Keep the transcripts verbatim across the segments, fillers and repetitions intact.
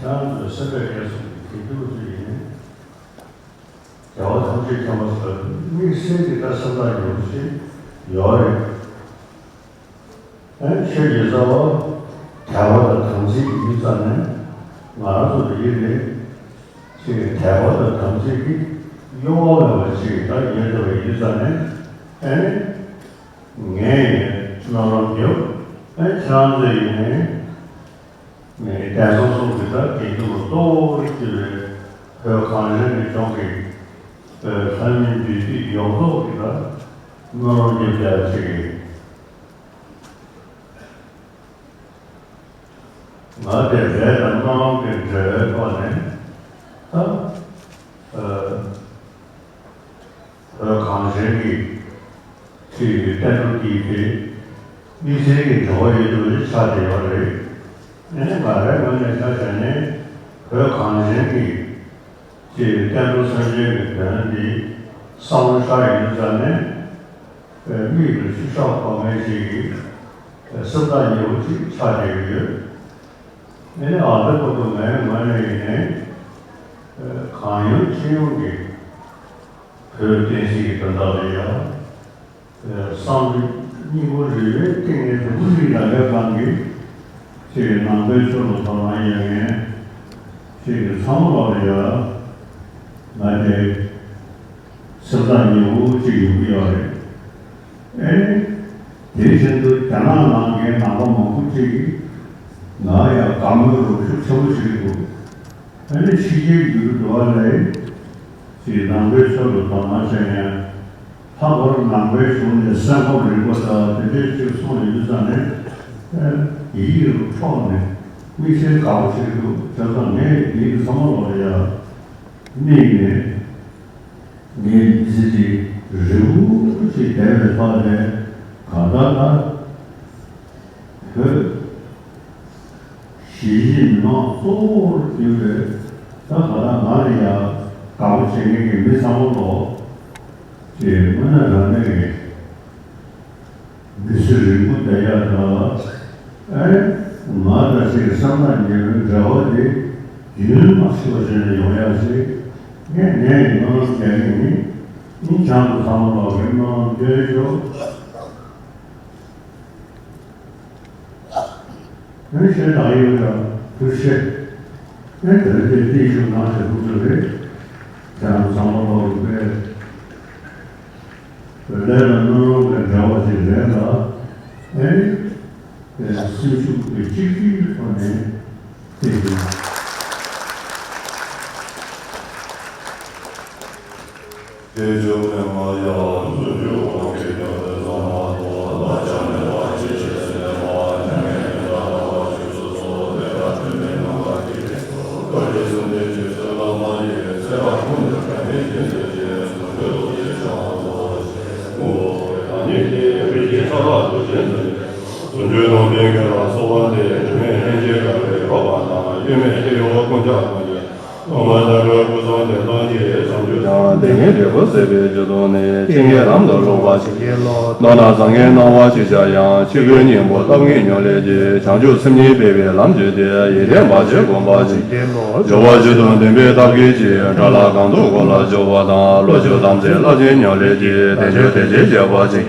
རང་ཚོའི་སེམས་པའི་གནས་སུ་དེ་འདུག་ཚུལ་ཡིན། རྒྱལ་བ་ཐམས་ཅད་མཁྱེན་པ་ཟེར་དམིགས་བསལ་གྱི་ད་སེམས་ཐག་ཉེ་པོ་ཞིག་ཡོད་རེད། ཨ་ནི་ཆོས་ཀྱི་རྩ་བ་དད་པ་དང་དམ་ཚིག་ཡིན་ཙང་ནས་ང་རང་ཚོ་འདི་ཡིན་རེད། ཅིག་དད་པ་དང་དམ་ཚིག་གི་གཡོ་བ་མེད་པ་ཅིག་ད་ཡོད་བསྡད་པ་ཡིན་ཙང་ནས་ཨ་ནི་ངས་ཡིན་སྨོན་ལམ་རྒྱབ། ཨ་ནི་ཁྱེད་རང་ཚོས་ཡིན་ནའི་ངས་དེང་སང་གསུམ་གྱི་ད་དགེ་འདུན་ལ་གཙོ་བོར་གྱུར་པའི་བོད་གངས་ཅན་གྱི་ལྗོངས་ཀྱི་ལྷ་མིའི་འདུས་སྡེ་ཡོངས་རྫོགས་ཀྱི་ད་སྨོན་ལམ་རྒྱབ་བྱས་པ་ཅིག་ཡིན། ང་དེ་རེད་དང་སྨོན་ལམ་གྱི་འབྲེལ་བའི་ཐོག་ནས་ད་ཨ་བོད་གངས་ཅན་གྱི་ཆོས་ཀྱི་བསྟན་འགྲོ་འདིའི་དེ་དམིགས་བསལ་གྱི་འབྲེལ་བ་ཡོད་པ་ཆགས་བསྡད་ཡོད་རེད། ཨ་ནི་ང་རའི་ངོས་ནས་ཆ་བཞག་ནས་བོད་གངས་ཅན་གྱི་ཅེས་བསྟན་འགྲོ་སེམས་ཅན་གྱི་དོན་འདི་བསམ་བློ་ཤར་ཡོད་ཙང་ནས་མིག་ལ་ཆུ་ཤོག་གཏོང་མཁན་ཞིག་གི་སེམས་ཐག་ཉེ་པོ་ཅིག་ཆགས་བསྡད་ཀྱི་ཡོད། ཨ་ནི་ཨ་འདི་ཁོ་ཐུག་ངའི་ངོས་ནས་ཡིན་ནའི་གང་ཡོང་ཅི་ཡོང་གི་བོད་བསྟན་སྲིད་ཀྱི་དོན་དག་ལ་ཡ། བསམ་བློ་སྙིང་པོ་རེ་རེ་གཏིང་ནས་རིན་པོ་ཆེའི་ལམ་ཁའི་སྒང་གི་ཅིག་ནང་པའི་ཆོས་ལ་དོ་སྣང་ཡོད་མཁན་ཅིག་གི་ཚང་མ་ལོག་ལ་ཡ་ང་དེ་སེམས་ཐག་ཉེ་པོ་ཅིག་ཡོང་གི་ཡོད་རེད། ཨེ་དེ་བཞིན་དུ་རྒྱ་ནག་ནང་གི་ནང་པ་མང་པོ་ཅིག་གིས་ང་ཡ་དགའ་མོས་རོགས་ཤུགས་ཆེན་པོ་བྱེད་ཀྱི་འདུག་ཨ་ནི་ཕྱི་རྒྱལ་ཡུལ་དུ་འགྲོ་བ་ལས་ཅིག་ནང་པའི་ཆོས་ལ་དོ་སྣང་བྱས་ནས་ལྷག་པར་ནང་པའི་གཞུང་ནས་སེམས་ཁམས་རིག་པ་དང་དེ་འདྲའི་ཅིག་གསུངས་ཡོད་ཙང་ནས་ཡིད་ཀྱི་འཕྲོག་ནས་དམིགས་བསལ་དགའ་པོ་བྱེད་ཀྱི་འདུག་བྱས་ཙང་ངས་འདི་ཚང་མ་ལོག་ལ་ཡ་དམིགས་ནས་ངས་མི་ཚེ་ཅིག་རིང་པོ་ཅིག་བསྡད་པའི་ཐོག་ནས་གང་ལྟར་ན་བོད་གཞིས་བྱེས་མི་མང་གཙོ་བོར་གྱུར་པའི་ད་ག་ལ་ང་ལ་ཡང་དགའ་པོ་བྱེད་མཁན་གྱི་མི་ཚང་མ་ལོ་ཅེས་དངོས་གནས་དྲང་གནས་ཀྱི་མི་ཚེ་རིང་པོ་བསྡད་ཡག་དང་ཨེ་ང་དང་ཅིག་བསམ་ན་ཉེ་བའི་འབྲེལ་བ་དེ་རྒྱུན་མ་ཆད་པ་བྱས་ནས་ཡོང་ཡག་ཅིག་ངས་ངས་སྨོན་ལམ་རྒྱག་གི་ཡིན། ཨིན་ཁྱང་དུ་ཚང་མ་ལོག་གི་སྨོན་ལམ་རྒྱག་ཆོག་ཨེ་ཤེས་དག་ཡོད་ལ་ཐུགས་ཆེ། ཨེ་དེ་རིང་འདིར་བརྟན་བཞུགས་གནང་བྱས་ཐུགས་རྗེ་ཆེ། ཁྱེད་རང་ཚང་མ་ལོག་རུ་པས་བོད་ལས་ལ་སྨོན་ལམ་གྱི་འབྲེལ་བ་ཞིག་རེད་ལ། ཨེ་ནི་སེམས་ཤུགས་ཀྱི་གཅིག་སྒྲིལ་ཐོག་ནས་བརྟན་བཞུགས། ཀུན་ཀྱང་དེ་ཉིད་འབྲས་བུ་ཟད་པའི་རྒྱུ་དང་ནི། སྐྱེ་རྒ་ན་འཆིའི་ལམ་དུ་ལྷུང་བ་ཞིག་ཡིན་ལ། མདོར་ན་བཟང་ངན་སྣང་བ་ཅི་བྱ་ཡང་། འཆི་ཁའི་གཉེན་པོ་སྟབས་ངན་ཉོན་ལས་སྐྱེས། བྱང་ཆུབ་སེམས་ཉིད་སྤེལ་བའི་ལམ་བརྒྱུད་དེ། ཡིད་བརྟན་པ་ཞིག་བསྒོམ་པ་ཅིག་སྦྱོར་བ་བཅུ་དང་ལྡན་པའི་ཐབས་མཁས་ཀྱིས། དགྲ་ལྷ་གང་དུ་འཁོར་ལ་སྤྱོད་པ་དང་། བློ་ཆོས་དམ་ཚིག་རླབས་ཆེན་ཉམས་ལེན་གྱིས། བདེ་མཆོག་དེ་བཞིན་གཤེགས་པ་ཅིག་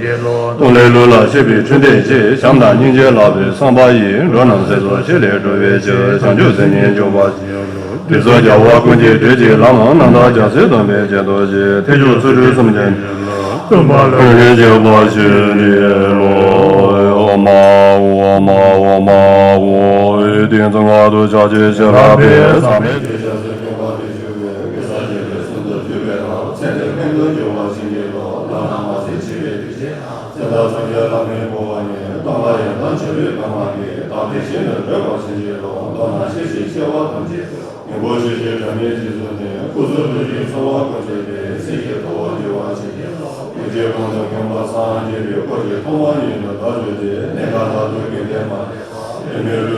སྟོང་ལས་ལུས་ལ་གཤེགས་པའི་འཕྲིན་ལས་ཀྱིས། བྱམས་དང་སྙིང་རྗེ་ལགས་པའི་བསམ་པ་ཡིས། འགྲོ་རྣམས་ཚེ་སྲོག་གཅིག་ལས་སྒྲོལ་བའི་ཕྱིར། བྱང་ཆུབ་སེམས་ཉིད་འབྱོངས་པ་ཅིག་དེ་ཚོ་རྒྱལ་བ་ཀུན་གྱི་གདུལ་བྱའི་ལམ། རྣམ་དག་རྒྱལ་སྲས་སྟོན་པའི་བྱིན་མཐུ་ཆེ། ཐེག་མཆོག་ཚུལ་ཁྲིམས་སེམས་ཅན་སྟོན་པ་ལ། ཕན་ཡོན་བྱེད་པ་ཞིག་ནི་ལོ། ཨོ་མ་ཨོ་མ་ཨོ་མ་ཨོ། ཏིང་ཙམ་ང་དུ་ཕྱག་རྒྱའི་ཞལ་ལག་པས། ཚངས་པའི་སྙིང་པོ་ཆོས་ཀྱི་སྒྲ་སྙན་གྱིས་བཟུང་ནས། སྐུ་གསུང་ཐུགས་ཀྱི་ཚོགས་པ་ཀུན་སྤྱོད་པའི། སྲས་ཀྱི་ཐུ་བོ་འདུས་པ་ཆེན་པོ། ཡེ་ཤེས་ཀུན་ཏུ་མཁྱེན་པ་སངས་རྒྱས་པའི། སྐུ་ཚེ་ཐོག་མ་ཉིད་དུ་བདག་བསྟོད་དེ། གནས་སྐབས་མཐར་ཐུག་གི་དེ་མ་ཐག་པའི།